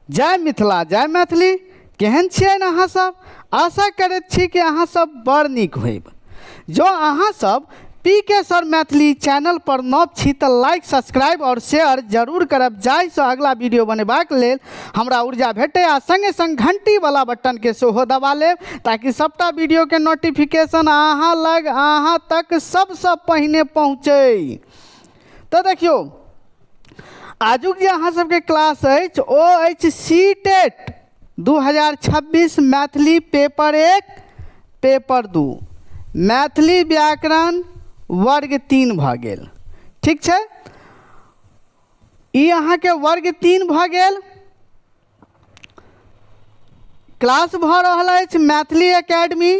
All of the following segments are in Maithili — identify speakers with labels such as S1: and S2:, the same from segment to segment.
S1: जय मिथिला जय मैथिली। केहन छियै अहाँ सब? आशा करैत छी कि अहाँ सब बड़ नीक होइब। जँ अहाँ सब पी के सर मैथिली चैनल पर नव छी तऽ लाइक, सब्सक्राइब और शेयर जरूर करब, जाहिसँ अगला वीडियो बनेबाक लेल हमरा ऊर्जा भेटै, आ संगे संग घंटी वाला बटन के सेहो दबा लेब ताकि सबटा वीडियो के नोटिफिकेशन अहाँ लग अहाँ तक सबसँ पहिने पहुँचै। तऽ देखियौ, आजुक जे अहाँ सबके क्लास अछि ओ अछि C TET 2026 Maithili paper 1 paper 2 Maithili व्याकरण वर्ग 3 भऽ गेल। ठीक छै, ई अहाँके वर्ग 3 भऽ गेल। क्लास भऽ रहल अछि Maithili academy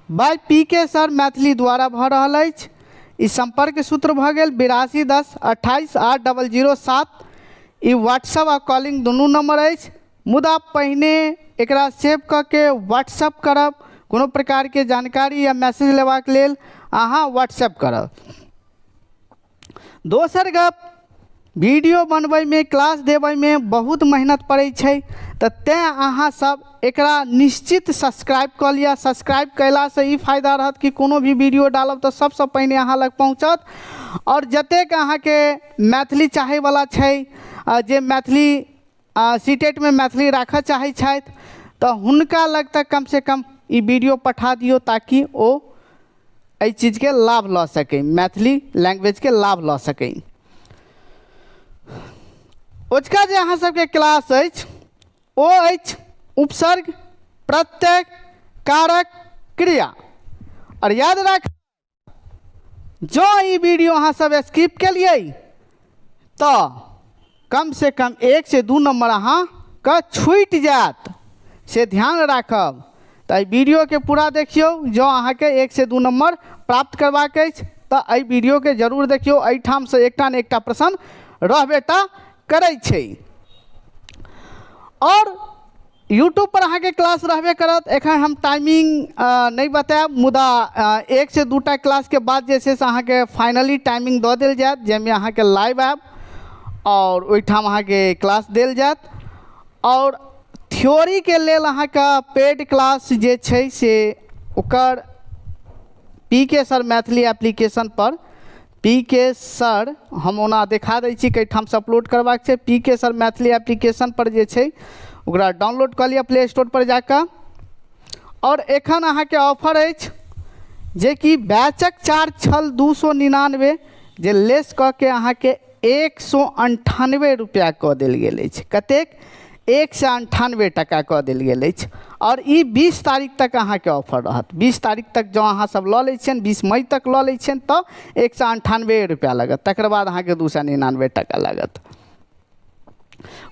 S1: by P K sir Maithili द्वारा भऽ रहल अछि। ई सम्पर्क सूत्र भऽ गेल 82 10 28 8 00 7। ई व्हाट्सअप आ कॉलिंग दुनू नंबर अछि, मुदा पहिने एकरा सेव कऽ के व्हाट्सअप करब। कोनो प्रकारके जानकारी या मैसेज लेबाक लेल अहाँ व्हाट्सअप करब। दोसर गप, वीडियो बनबैमे क्लास देबैमे बहुत मेहनत पड़ै छै, तऽ तेँ अहाँ सब एकरा निश्चित सब्सक्राइब कऽ लिअ। सब्सक्राइब कयलासँ ई फायदा रहत कि कोनो भी वीडियो डालब तऽ सबसँ पहिने अहाँ लग पहुँचत। आओर जतेक अहाँके मैथिली चाहैवला छै, जे मैथिली सी टेटमे मैथिली राखऽ चाहै छथि, तऽ हुनका लग तक कमसँ कम ई वीडियो पठा दियौ ताकि ओ एहि चीजके लाभ लऽ सकै, मैथिली लैंग्वेजके लाभ लऽ सकै। ओजका जे अहाँ सबके क्लास अछि ओ अछि उपसर्ग, प्रत्यय, कारक, क्रिया। आओर याद राख, जँ ई वीडियो अहाँ सब स्किप केलियै तऽ कम से कम 1 से 2 नंबर अहाँके छूटि जायत, से ध्यान राखब। तऽ एहि वीडियोके पूरा देखियौ। जँ अहाँके 1 से 2 नंबर प्राप्त करबाक अछि तऽ एहि वीडियोके जरूर देखियौ। एहिठामसँ एकटा ने एकटा प्रश्न रहबे टा करै छै। आओर यूट्यूब पर अहाँके क्लास रहबे करत। एखन हम टाइमिंग नहि बतायब, मुदा 1 से 2टा क्लासके बाद जे छै से अहाँके फाइनली टाइमिंग दऽ देल जायत, जाहिमे अहाँके लाइव आयब आओर ओहिठाम अहाँके क्लास देल जायत। आओर थ्योरीके लेल अहाँके पेड क्लास जे छै से ओकर पी के सर मैथिली एप्लीकेशन पर, पी के सर हम ओना देखा दै छी कइठामसँ अपलोड करबाक छै। पी के सर मैथिली एप्लीकेशन पर जे छै ओकरा डाउनलोड कऽ लिअ प्ले स्टोर पर जाकऽ। आओर एखन अहाँके ऑफर अछि जेकि बैचक चार्ज छल 299, जे लेस कऽ के अहाँके 198 रुपैआ कऽ देल गेल अछि। कतेक? 198 टाका कऽ देल गेल अछि। आओर ई 20 तारीख तक अहाँके ऑफर रहत। 20 तारीख तक जँ अहाँ सब लऽ लै छियनि, 20 मई तक लऽ लै छियनि तऽ 198 रुपैआ लागत, तकर बाद अहाँके 299 टाका लागत।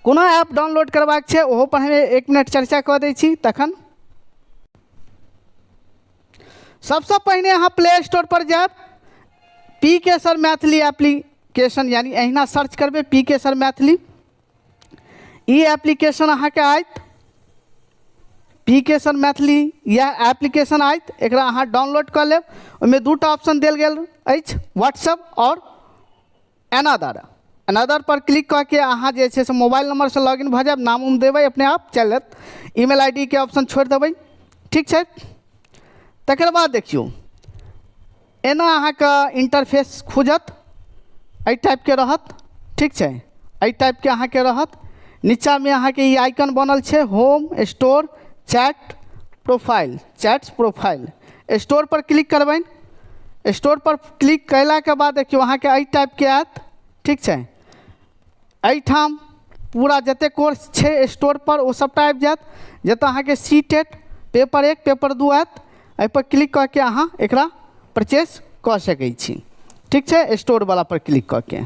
S1: कोनो ऐप डाउनलोड करबाक छै ओहो पर हम 1 मिनट चर्चा कऽ दै छी। तखन सबसँ पहिने अहाँ प्ले स्टोर पर जायब, पी के सर मैथिली एप्लीकेशन, यानी एहिना सर्च करबै पी के सर मैथिली, ई एप्लीकेशन अहाँके आयत, पी के सर मैथिली इएह एप्लीकेशन आयत। एकरा अहाँ डाउनलोड कऽ लेब। ओहिमे 2टा ऑप्शन देल गेल अछि, व्हाट्सअप आओर एनादर। एनादर पर क्लिक कऽ के अहाँ जे छै से मोबाइल नंबरसँ लॉगिन भऽ जायब, नाम उम देबै अपने आप चलि जायत, ईमेल I D के ऑप्शन छोड़ि देबै। ठीक छै, तकर बाद देखियौ एना अहाँके इंटरफेस खुजत, एहि टाइपके रहत। ठीक छै, एहि टाइपके अहाँके रहत। नीचाँमे अहाँके ई आइकन बनल छै, home, store, chat, profile, chats profile. Store पर क्लिक करबनि। स्टोर पर क्लिक कयलाके बाद देखियौ अहाँके एहि टाइपके आयत। ठीक छै, एहिठाम पूरा जतेक कोर्स छै स्टोर पर ओ सबटा आबि जायत, जतऽ अहाँके सी टेट पेपर 1 पेपर 2 आयत। एहिपर क्लिक कऽ के अहाँ एकरा परचेज कऽ सकै छी। ठीक छै, स्टोर वाला पर क्लिक कऽ के।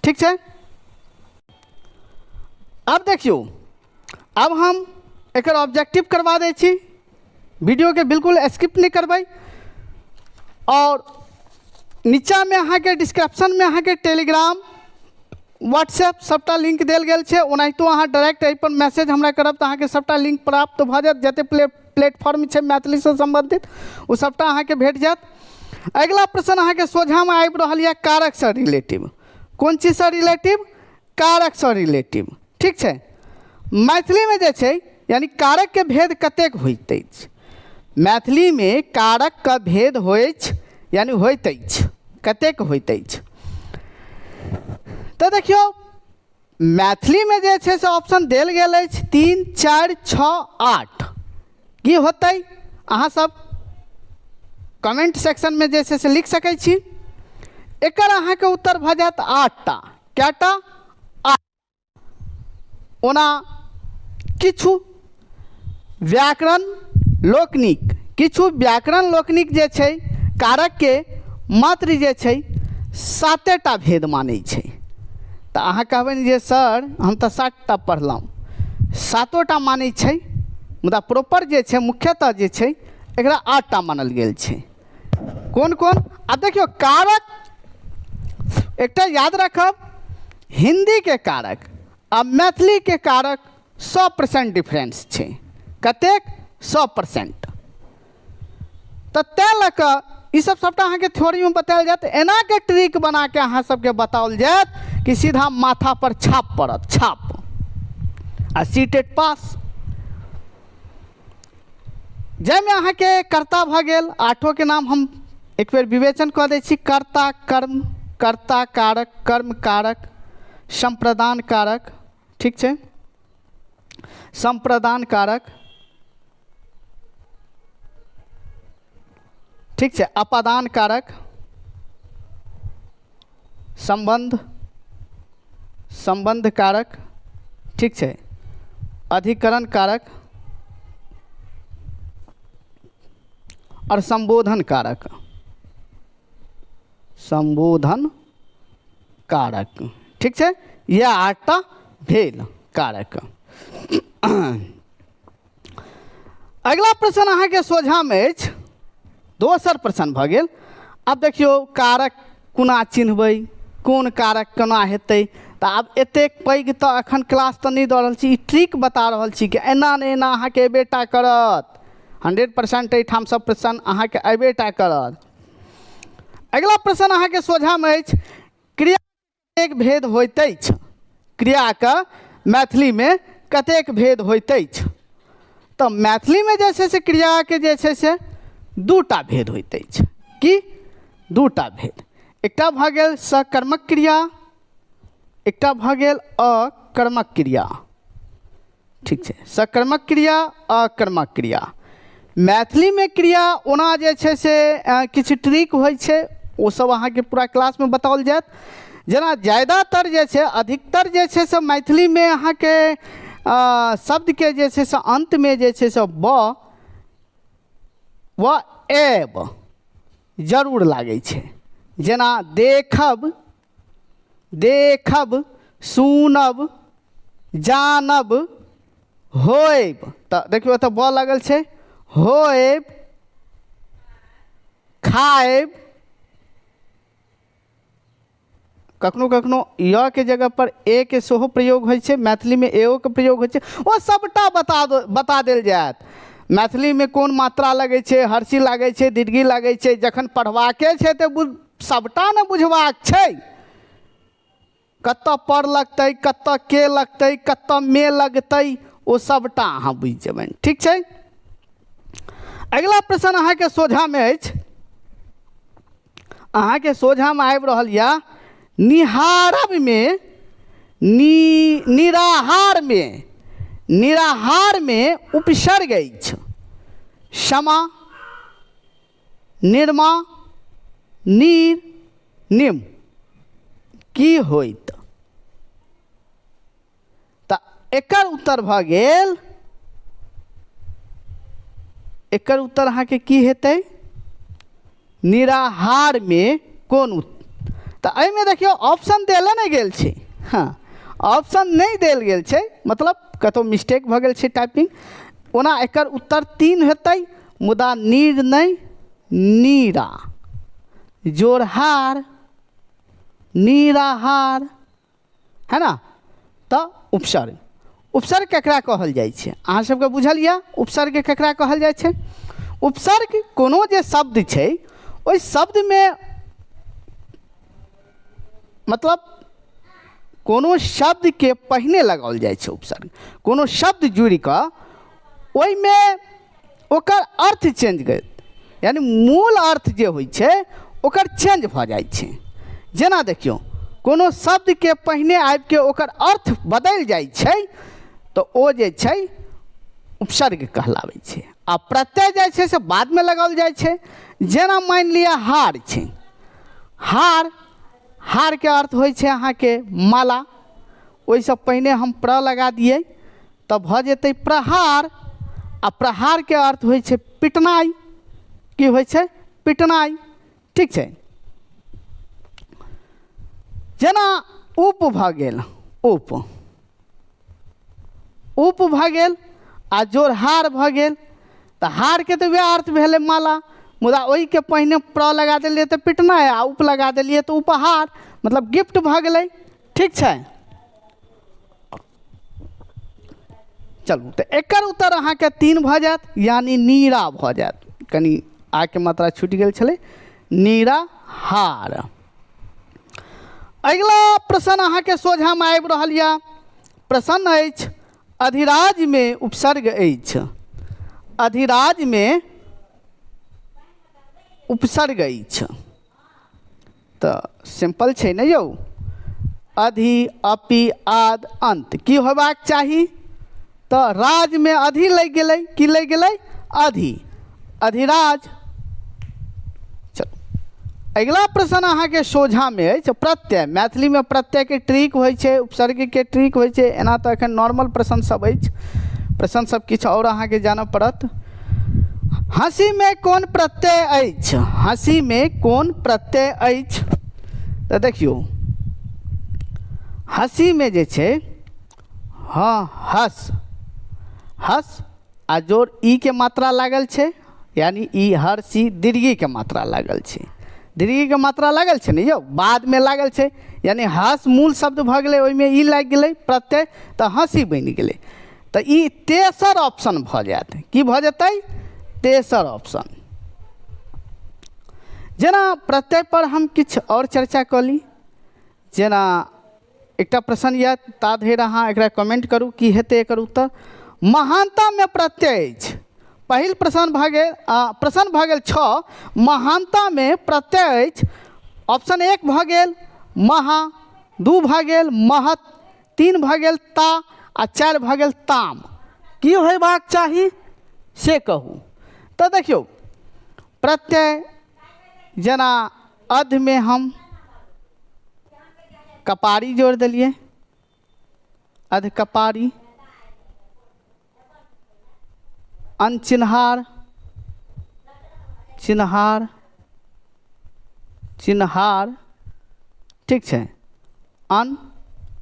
S1: ठीक छै, आब देखियौ, आब हम एकर ऑब्जेक्टिव करवा दै छी। वीडियोके बिल्कुल स्किप नहि करबै। आओर नीचाँमे अहाँके डिस्क्रिप्शनमे अहाँके टेलीग्राम, व्हाट्सएप सबटा लिंक देल गेल छै। ओनाहितो अहाँ डायरेक्ट एहिपर मैसेज हमरा करब तऽ अहाँके सबटा लिंक प्राप्त भऽ जायत। जते प्लेटफॉर्म छै मैथिलीसँ सम्बन्धित ओ सबटा अहाँके भेट जायत। अगिला प्रश्न अहाँके सोझाँमे आबि रहल यऽ कारकसँ रिलेटिव। कोन चीजसँ रिलेटिव? कारकसँ रिलेटिव। ठीक छै, मैथिलीमे जे छै यानी कारकके भेद कतेक होइत अछि? मैथिलीमे कारकके भेद होइत यानी होइत अछि, कतेक होइत अछि? तऽ देखियौ, मैथिलीमे जे छै से ऑप्शन देल गेल अछि 3, 4, 6, 8। की होतै? अहाँ सब कमेंट सेक्शनमे जे छै से लिख सकै छी। एकर अहाँके उत्तर भऽ जायत 8टा। कएटा? 8। ओना किछु व्याकरण लोकनिक, किछु व्याकरण लोकनिक जे छै कारकके मात्र जे छै 7टा भेद मानै छै। तऽ अहाँ कहबै जे सर, हम तऽ 7टा पढ़लहुँ, 7टा मानै छै, मुदा प्रॉपर जे छै, मुख्यतः जे छै, एकरा 8टा मानल गेल छै। कोन कोन? आब देखियौ, कारक एकटा याद राखब, हिन्दीके कारक आ मैथिलीके कारक 100% डिफरेंस छै। कतेक? 100%। तऽ तैँ लऽ कऽ ईसब सबटा अहाँके थ्योरीमे बतायल जायत। एनाके ट्रिक बनाके अहाँ सबके बताओल जायत कि सीधा माथा पर छाप पड़त, छाप, आ सी टेट पास। जाहिमे अहाँके कर्ता भऽ गेल, आठोके नाम हम एक बेर विवेचन कऽ दै छी: कर्ता, कर्म, कर्ता कारक, कर्म कारक, सम्प्रदान कारक, ठीक छै, सम्प्रदान कारक, ठीक छै, अपादान कारक, सम्बन्ध, सम्बन्ध कारक, ठीक छै, अधिकरण कारक आओर सम्बोधन कारक, सम्बोधन कारक, ठीक छै। इएह 8टा भेल कारक। अगिला प्रश्न अहाँके सोझामे अछि, दोसर प्रश्न भऽ गेल। आब देखियौ, कारक कोना चिन्हबै, कोन कारक कोना हेतै? तऽ आब एतेक पैघ तऽ एखन क्लास तऽ नहि दऽ रहल छी, ई ट्रिक बता रहल छी कि एना ने एना अहाँके अयबे टा करत। 100% एहिठाम सब प्रश्न अहाँके अयबे टा करत। अगिला प्रश्न अहाँके सोझामे अछि, क्रिया कतेक भेद होइत अछि? क्रियाके मैथिलीमे कतेक भेद होइत अछि? तऽ मैथिलीमे जे छै से क्रियाके जे छै से 2टा भेद होइत अछि। की 2टा भेद? एकटा भऽ गेल सकर्मक क्रिया, एकटा भऽ गेल अकर्मक क्रिया, ठीक छै। सकर्मक क्रिया, अकर्मक क्रिया। मैथिलीमे क्रिया ओना जे छै से किछु ट्रिक होइ छै, ओसब अहाँके पूरा क्लासमे बताओल जायत। जेना ज्यादातर जे छै, अधिकतर जे छै से मैथिलीमे अहाँके शब्दके जे छै से अन्तमे जे छै से ब व एब जरूर लागै छै। जेना देखब, देखब, सुनब, जानब, होएब। तऽ देखियौ, एतऽ ब लागल छै। होएब, खाएब। कखनो कखनो य के जगह पर ए के सेहो प्रयोग होइ छै। मैथिलीमे ए ओ के प्रयोग होइ छै। ओ सबटा बता देल जायत। मैथिलीमे कोन मात्रा लगै छै, हर्षी लागै छै, दीर्घी लागै छै। जखन पढ़बाके छै तऽ सबटा ने बुझबाक छै। कतऽ पर लगतै, कतऽ के लगतै, कतऽ मे लगतै, ओ सबटा अहाँ बुझि जेबै, ठीक छै। अगिला प्रश्न अहाँके सोझामे अछि। अहाँके सोझामे आबि रहल यऽ, निहारबमे निराहारमे, निराहारमे उपसर्ग अछि, क्षमा, निर्मा, नीर, निम, की होइत? तऽ एकर उत्तर भऽ गेल, एकर उत्तर अहाँके की हेतै? निराहारमे कोन? तऽ एहिमे देखियौ, ऑप्शन देले नहि गेल छै। हँ, ऑप्शन नहि देल गेल छै, मतलब कतहु मिस्टेक भऽ गेल छै टाइपिंग। ओना एकर उत्तर 3 हेतै, मुदा नीर नहि, नीरा जोड़हार, निराहार, है ना? तऽ उपसर्ग, उपसर्ग केकरा कहल जाइ छै? अहाँ सबके बुझल यऽ उपसर्ग केकरा कहल जाइ छै? उपसर्ग कोनो जे शब्द छै, ओहि शब्दमे मतलब कोनो शब्दके पहिने लगाओल जाइ छै उपसर्ग। कोनो शब्द जुड़ि कऽ ओहिमे ओकर अर्थ चेंज गेल, यानी मूल अर्थ जे होइ छै ओकर चेंज भऽ जाइ छै। जेना देखियौ, कोनो शब्दके पहिने आबिके ओकर अर्थ बदलि जाइ छै तऽ ओ जे छै उपसर्ग कहलाबै छै। आ प्रत्यय जे छै से बादमे लगाओल जाइ छै। जेना मानि लिअ हार छै, हार, हारके अर्थ होइ छै अहाँके माला। ओहिसँ पहिने हम प्र लगा दियै तऽ भऽ जेतै प्रहार। आ प्रहारके अर्थ होइ छै पिटनाइ। की होइ छै? पिटनाइ। ठीक छै। जेना उप भऽ गेल, उप, उप भऽ गेल आ जोरहार भऽ गेल, तऽ हारके तऽ वएह अर्थ भेलै माला, मुदा ओहिके पहिने प्र लगा देलियै तऽ पिटनाइ, आ उप लगा देलियै तऽ उपहार, मतलब गिफ्ट भऽ गेलै। ठीक छै। चलू, तऽ एकर उत्तर अहाँके 3 भऽ जायत, यानी नीरा भऽ जायत। कनि आके मात्रा छूटि गेल छलै, नीरा हार। अगिला प्रश्न अहाँके सोझामे आबि रहल यऽ। प्रश्न अछि, अधिराजमे उपसर्ग अछि। अधिराजमे उपसर्ग अछि तऽ सिम्पल छै ने यौ, अधि, अपि, आद, अंत की होयबाक चाही? तऽ राजमे अधि लागि गेलै। की लागि गेलै? अधि, अधिराज। चलू, अगिला प्रश्न अहाँके सोझामे अछि प्रत्यय। मैथिलीमे प्रत्ययके ट्रिक होइ छै, उपसर्गके ट्रिक होइ छै। एना तऽ एखन नॉर्मल प्रश्न सब अछि, प्रश्न सब किछु आओर अहाँके जानऽ पड़त। हँसीमे कोन प्रत्यय अछि? हँसीमे कोन प्रत्यय अछि? तऽ देखियौ, हँसीमे जे छै, हँ, हस, हस आ जोर ई के मात्रा लागल छै, यानी ई हर सी दीर्घीके मात्रा लागल छै। दीर्घीके मात्रा लागल छै ने यौ, बादमे लागल छै, यानी हस मूल शब्द भऽ गेलै, ओहिमे ई लागि गेलै प्रत्यय, तऽ हँसी बनि गेलै। तऽ ई तेसर ऑप्शन भऽ जायत। की भऽ जेतै? तेसर ऑप्शन। जेना प्रत्यय पर हम किछु आओर चर्चा कऽ ली। जेना एकटा प्रश्न यऽ, ता धरि अहाँ एकरा कमेंट करू की हेतै एकर उत्तर। महानतामे प्रत्यय अछि। पहिल प्रश्न भऽ गेल, प्रश्न भऽ गेल 6, महानतामे प्रत्यय अछि। ऑप्शन 1 भऽ गेल महा, 2 भऽ गेल महत, 3 भऽ गेल ता, आ 4 भऽ गेल ताम। की होयबाक चाही से कहू। तऽ देखियौ, प्रत्यय जेना अधमे हम कपारी जोड़ि देलियै, अध कपारी, अनचिन्हार, चिन्हार, चिन्हार, ठीक छै, अन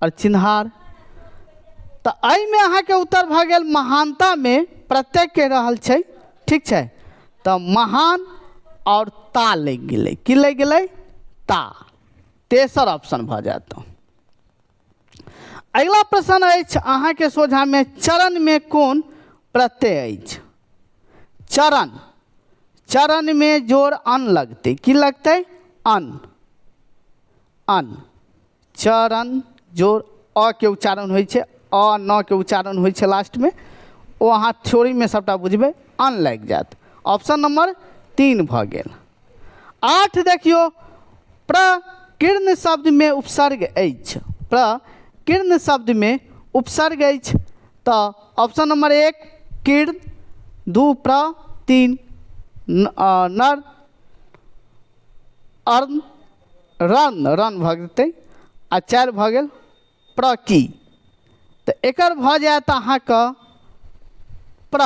S1: आओर चिन्हार। तऽ एहिमे अहाँके उत्तर भऽ गेल महानतामे प्रत्यय कहि रहल छै। ठीक छै, तऽ महान आओर ता लागि गेलै। की लागि गेलै? ता। तेसर ऑप्शन भऽ जायत। अगिला प्रश्न अछि अहाँके सोझामे, चरणमे कोन प्रत्यय अछि? चरण, चरणमे जोड़ अन लगतै। की लगतै? अन, अन। चरण जोड़ अ के उच्चारण होइ छै, अ न के उच्चारण होइ छै लास्टमे, ओ अहाँ थ्योरीमे सबटा बुझबै। अन लागि जायत। ऑप्शन नंबर 3 भऽ गेल। 8 देखियौ, प्रकीर्ण शब्दमे उपसर्ग अछि। प्रकीर्ण शब्दमे उपसर्ग अछि तऽ ऑप्शन नंबर 1 कीर्ण, 2 प्र, 3 नर, अर्न, रन, रन भऽ जेतै, आ 4 भऽ गेल प्रकी। तऽ एकर भऽ जायत अहाँके प्र,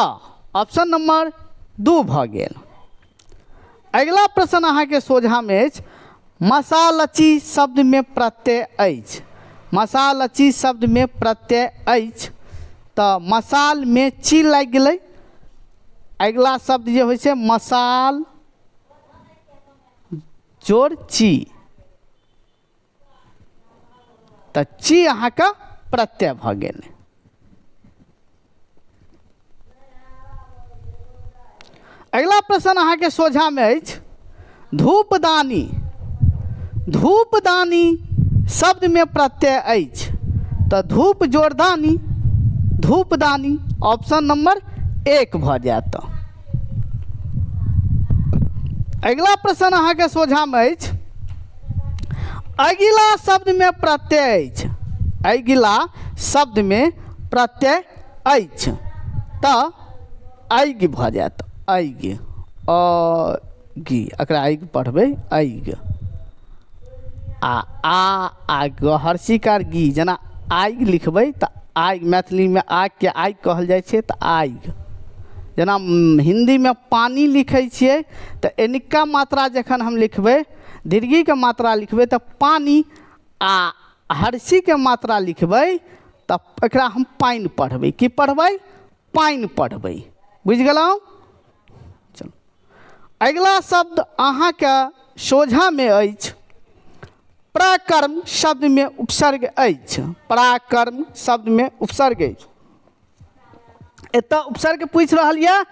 S1: ऑप्शन नंबर 2 भऽ गेल। अगिला प्रश्न अहाँके सोझामे अछि, मसालची शब्दमे प्रत्यय अछि। मसालची शब्दमे प्रत्यय अछि तऽ मसालमे ची लागि गेलै। अगिला शब्द जे होइ छै मसाल जोड़ ची, तऽ ची अहाँके प्रत्यय भऽ गेल। अगिला प्रश्न अहाँके सोझामे अछि, धूपदानी, धूपदानी शब्दमे प्रत्यय अछि। तऽ धूप जोरदानी, धूपदानी, ऑप्शन नंबर 1 भऽ जायत। अगिला प्रश्न अहाँके सोझामे अछि, अगिला शब्दमे प्रत्यय अछि, अगिला शब्दमे प्रत्यय अछि तऽ ऐग भऽ जायत, ऐग, अ गी, एकरा ऐग पढ़बै, ऐग। आ आ हर्षिकार गी, जेना आगि लिखबै तऽ आगि, मैथिलीमे आगिके आगि कहल जाइ छै तऽ आगि। जेना हिन्दीमे पानि लिखै छियै तऽ एनिका मात्रा जखन हम लिखबै, दीर्घीके मात्रा लिखबै तऽ पानि, आ हर्षीके मात्रा लिखबै तऽ एकरा हम पानि पढ़बै। की पढ़बै? पानि पढ़बै। बुझि गेलहुँ? चलू, अगिला शब्द अहाँके सोझामे अछि, पराकर्म शब्दमे उपसर्ग अछि, पराकर्म शब्दमे उपसर्ग अछि। एतऽ उपसर्ग पूछि रहल यऽ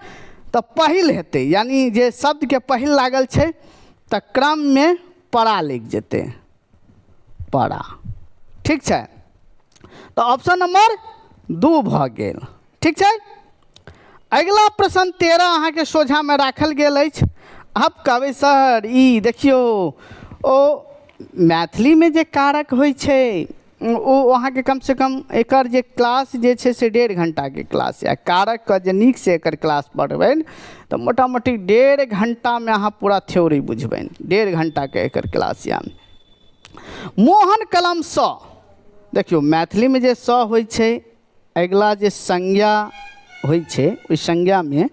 S1: तऽ पहिल हेतै, यानि जे शब्दके पहिल लागल छै तऽ क्रममे परा लागि जेतै, परा। ठीक छै, तऽ ऑप्शन नंबर 2 भऽ गेल। ठीक छै, अगिला प्रश्न 13 अहाँके सोझामे राखल गेल अछि। आब कहबै सर ई देखियौ, ओ मैथिलीमे जे कारक होइ छै ओ अहाँके कमसँ कम एकर जे क्लास जे छै से 1.5 घण्टाके क्लास यऽ। कारकके जे नीकसँ एकर क्लास पढ़बनि तऽ मोटा मोटी 1.5 घण्टामे अहाँ पूरा थ्योरी बुझबनि। 1.5 घण्टाके एकर क्लास यऽ। मोहन कलमसँ, देखियौ मैथिलीमे जे स होइ छै, अगिला जे संज्ञा होइ छै ओहि संज्ञामे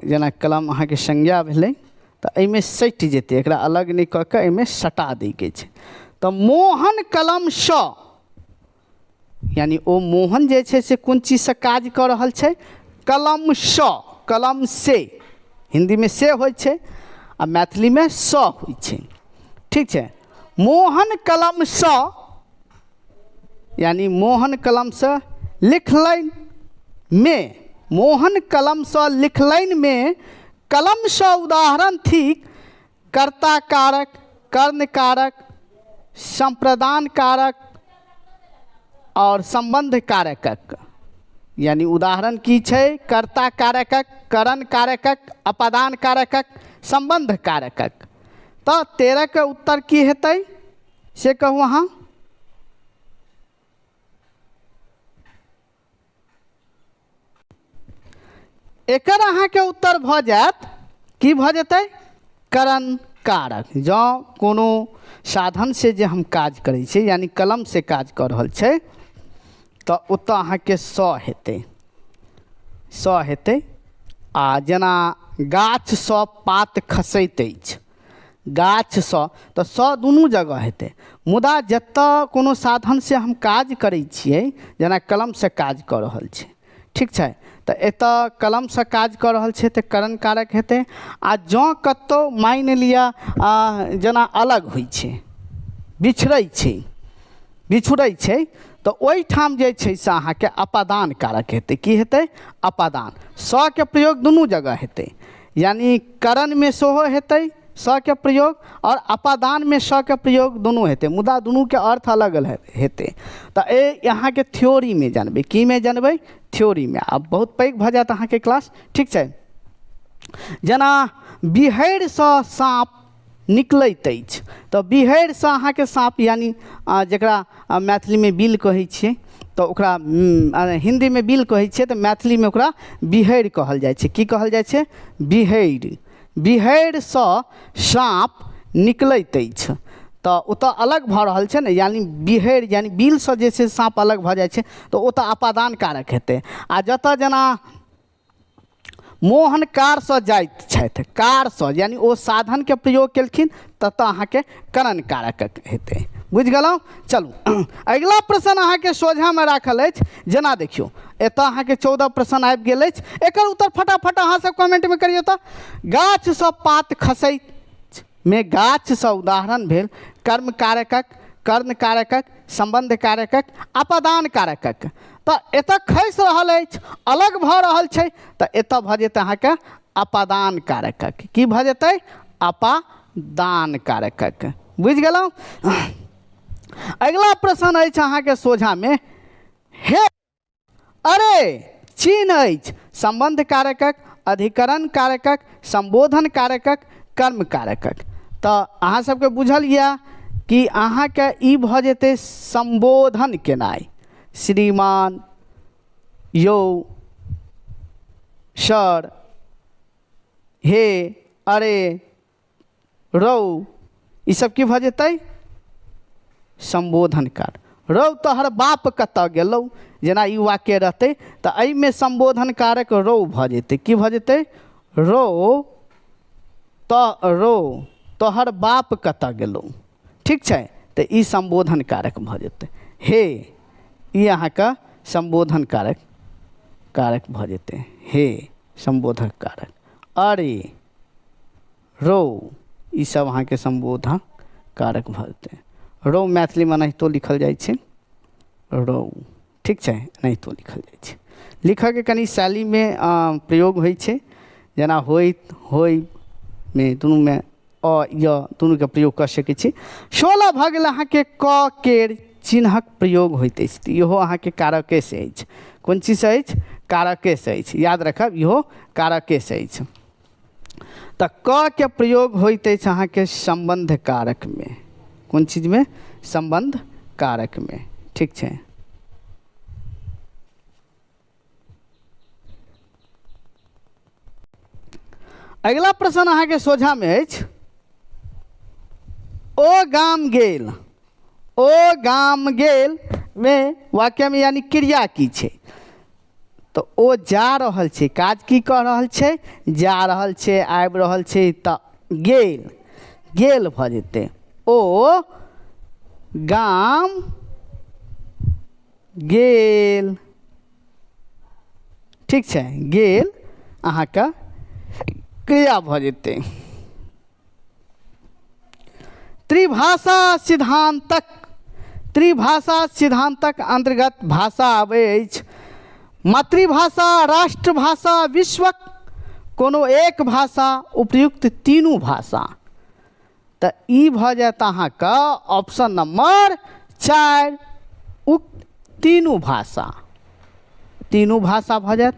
S1: जेना कलम अहाँके संज्ञा भेलै तऽ एहिमे सटि जेतै, एकरा अलग नहि कऽ कऽ एहिमे सटा दैके छै। तऽ मोहन कलमसँ, यानि ओ मोहन जे छै से कोन चीजसँ काज कऽ रहल छै? कलमसँ, कलम से। हिन्दीमे से होइ छै आ मैथिलीमे स होइ छै। ठीक छै, मोहन कलमसँ, यानि मोहन कलमसँ लिखलनि मे, मोहन कलमसँ लिखलनि मे कलमसँ उदाहरण थिक कर्ता कारक, कर्ण कारक, संप्रदान कारक और संबंध कारकक। यानी उदाहरण की छै? कर्ता कारकक, करण कारकक, अपादान कारकक, संबंध कारकक। तऽ 13 के उत्तर की हेतै से कहू अहाँ। एकर अहाँके उत्तर भऽ जायत, की भऽ जेतै? करण कारक। जँ कोनो साधन से जे हम काज करै छियै, यानि कलम से काज कऽ रहल छै, तऽ ओतऽ अहाँके स हेतै, स हेतै। आ जेना गाछसँ पात खसैत अछि, गाछसँ तऽ स दुनू जगह हेतै, मुदा जतऽ कोनो साधनसँ हम काज करै छियै, जेना कलमसँ काज कऽ रहल छै, ठीक छै, तऽ एतऽ कलमसँ काज कऽ रहल छै तऽ करण कारक हेतै। आ जँ कतहु मानि लिअ जेना अलग होइ छै, बिछड़ै छै, बिछुड़ै छै, तऽ ओहिठाम जे छै से अहाँके अपादान कारक हेतै। की हेतै? अपादान। स के प्रयोग दुनू जगह हेतै, यानि करणमे सेहो हेतै स के प्रयोग आओर अपादानमे स के प्रयोग दुनू हेतै, मुदा दुनूके अर्थ अलग अलग हेतै। तऽ ए अहाँके थ्योरीमे जानबै, की मे जानबै? थ्योरीमे। आब बहुत पैघ भऽ जायत अहाँके क्लास। ठीक छै, जेना बिहरिसँ साँप निकलैत अछि, तऽ बिहरिसँ अहाँके साँप, यानि जकरा मैथिलीमे बिल कहै छियै, तऽ ओकरा हिन्दीमे बिल कहै छियै, तऽ मैथिलीमे ओकरा बिहरि कहल जाइ छै। की कहल जाइ छै? बिहरि। बिहरिसँ साँप निकलैत अछि, तऽ ओतऽ अलग भऽ रहल छै ने, यानि बिहरि यानि बिलसँ जे छै साँप अलग भऽ जाइ छै, तऽ ओतऽ अपादान कारक हेतै। आ जतऽ जेना मोहन कारसँ जाइत छथि, कारसँ यानि ओ साधनके प्रयोग केलखिन, ततऽ अहाँके करण कारक हेतै। बुझि गेलहुँ? चलू, अगिला प्रश्न अहाँके सोझामे राखल अछि। जेना देखियौ, एतऽ अहाँके 14 प्रश्न आबि गेल अछि। एकर उत्तर फटाफट अहाँ सब कमेंटमे करियौ। तऽ गाछसँ पात खसैत मे गाछसँ उदाहरण भेल कर्म कारकक, कर्ण कारकक, संबंध कारकक, अपादान कारकक। तऽ एतऽ खसि रहल अछि, अलग भऽ रहल छै, तऽ एतऽ भऽ जेतै अहाँके अपादान कारकक। की भऽ जेतै? अपादान कारकक। बुझि गेलहुँ? अगिला प्रश्न अछि अहाँके सोझामे, हे अरे चिन्ह अछि सम्बन्ध कारकक, अधिकरण कारकक, सम्बोधन कारकक, कर्म कारकक। तऽ अहाँ सबके बुझल यऽ कि अहाँके ई भऽ जेतै सम्बोधन केनाइ, श्रीमान, यौ, सर, हे, अरे, रौ, ई सब की भऽ जेतै? सम्बोधन कार। रौ तोहर बाप कतऽ गेलौ, जेना ई वाक्य रहतै तऽ एहिमे सम्बोधन कारक रौ भऽ जेतै। की भऽ जेतै? रौ तऽ रौ तोहर बाप कतऽ गेलौ। ठीक छै, तऽ ई सम्बोधन कारक भऽ जेतै। हे, ई अहाँके सम्बोधन कारक कारक भऽ जेतै। हे सम्बोधक कारक। अरे, रौ, ई सब अहाँके सम्बोधन कारक भऽ जेतै। रौ मैथिलीमे एनाहितो लिखल जाइ छै, रौ। ठीक छै, एनाहितो लिखल जाइ छै। लिखऽके कनि शैलीमे प्रयोग होइ छै, जेना होइत, होइमे दुनूमे अ य दुनूके प्रयोग कऽ सकै छी। 16 भऽ गेल अहाँके क केर चिन्हक प्रयोग होइत अछि, तऽ इहो अहाँके कारकेसँ अछि। कोन चीजसँ अछि? कारकेसँ अछि। याद रखब, इहो कारकेसँ अछि। तऽ क के प्रयोग होइत अछि अहाँके सम्बन्ध कारकमे। कोन चीजमे? सम्बन्ध कारकमे। ठीक छै। अगिला प्रश्न अहाँके सोझामे अछि, ओ गाम गेल। ओ गाम गेल मे वाक्यमे यानी क्रिया की छै? तऽ ओ जा रहल छै, काज की कऽ रहल छै? जा रहल छै, आबि रहल छै, तऽ गेल, गेल भऽ जेतै। ओ गाम गेल। ठीक छै, गेल अहाँके क्रिया भऽ जेतै। त्रिभाषा सिद्धान्तक, त्रिभाषा सिद्धान्तक अन्तर्गत भाषा आबै अछि मातृभाषा, राष्ट्रभाषा, विश्वक कोनो एक भाषा, उपयुक्त तीनू भाषा। तऽ ई भऽ जायत अहाँके ऑप्शन नम्बर 4, उक्त तीनू भाषा, तीनू भाषा भऽ जायत।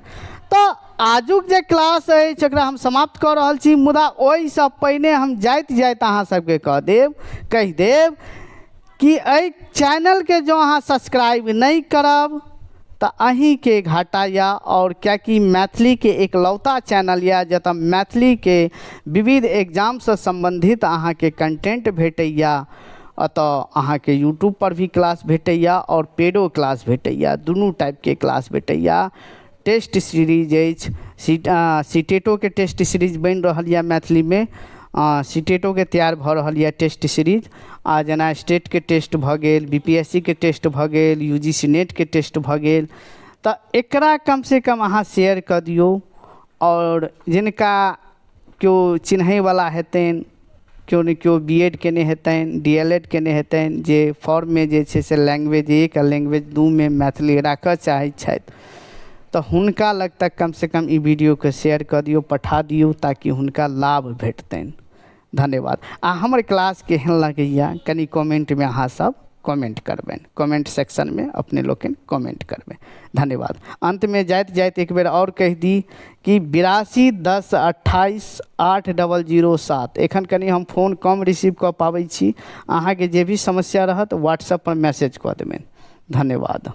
S1: तऽ आजुक जे क्लास अछि एकरा हम समाप्त कऽ रहल छी, मुदा ओहिसँ पहिने हम जाइत जाइत अहाँ सबके कहि देब कि एहि चैनलके जँ अहाँ सब्सक्राइब नहि करब तऽ अहीँके घाटा यऽ। आओर किएकि मैथिलीके एकलौता चैनल यऽ जतऽ मैथिलीके विविध एग्जामसँ सम्बन्धित अहाँके कंटेंट भेटैए। एतऽ अहाँके यूट्यूबपर भी क्लास भेटैए आओर पेडो क्लास भेटैए, दुनू टाइपके क्लास भेटैए। टेस्ट सीरीज अछि, सीटेटोके टेस्ट सीरीज बनि रहल यऽ मैथिलीमे, सीटेटोके तैयार भऽ रहल यऽ टेस्ट सीरीज। आ जेना स्टेटके टेस्ट भऽ गेल, बी पी एस सी के टेस्ट भऽ गेल, यू जी सी नेटके टेस्ट भऽ गेल, तऽ एकरा कमसँ कम अहाँ शेयर कऽ दियौ। आओर जिनका केओ चिन्हैवला हेतनि, केओ ने केओ बी एड केने हेतनि, डी एल एड केने हेतनि, जे फॉर्ममे जे छै से लैंग्वेज 1 आ लैंग्वेज 2मे मैथिली राखऽ चाहै छथि, तऽ हुनका लग तक कमसँ कम ई वीडियोके शेयर कऽ दियौ, पठा दियौ, ताकि हुनका लाभ भेटतनि। धन्यवाद। आ हमर क्लास केहन लगैए कनि कमेन्टमे अहाँ सब कमेन्ट करबनि, कमेन्ट सेक्शनमे अपने लोकनि कमेन्ट करबै। धन्यवाद। अन्तमे जाइत जाइत एक बेर आओर कहि दी कि 82 10 28 8 00 7, एखन कनि हम फोन कम रिसीव कऽ पाबै छी। अहाँके जे भी समस्या रहत व्हाट्सएप पर मैसेज कऽ देबनि। धन्यवाद।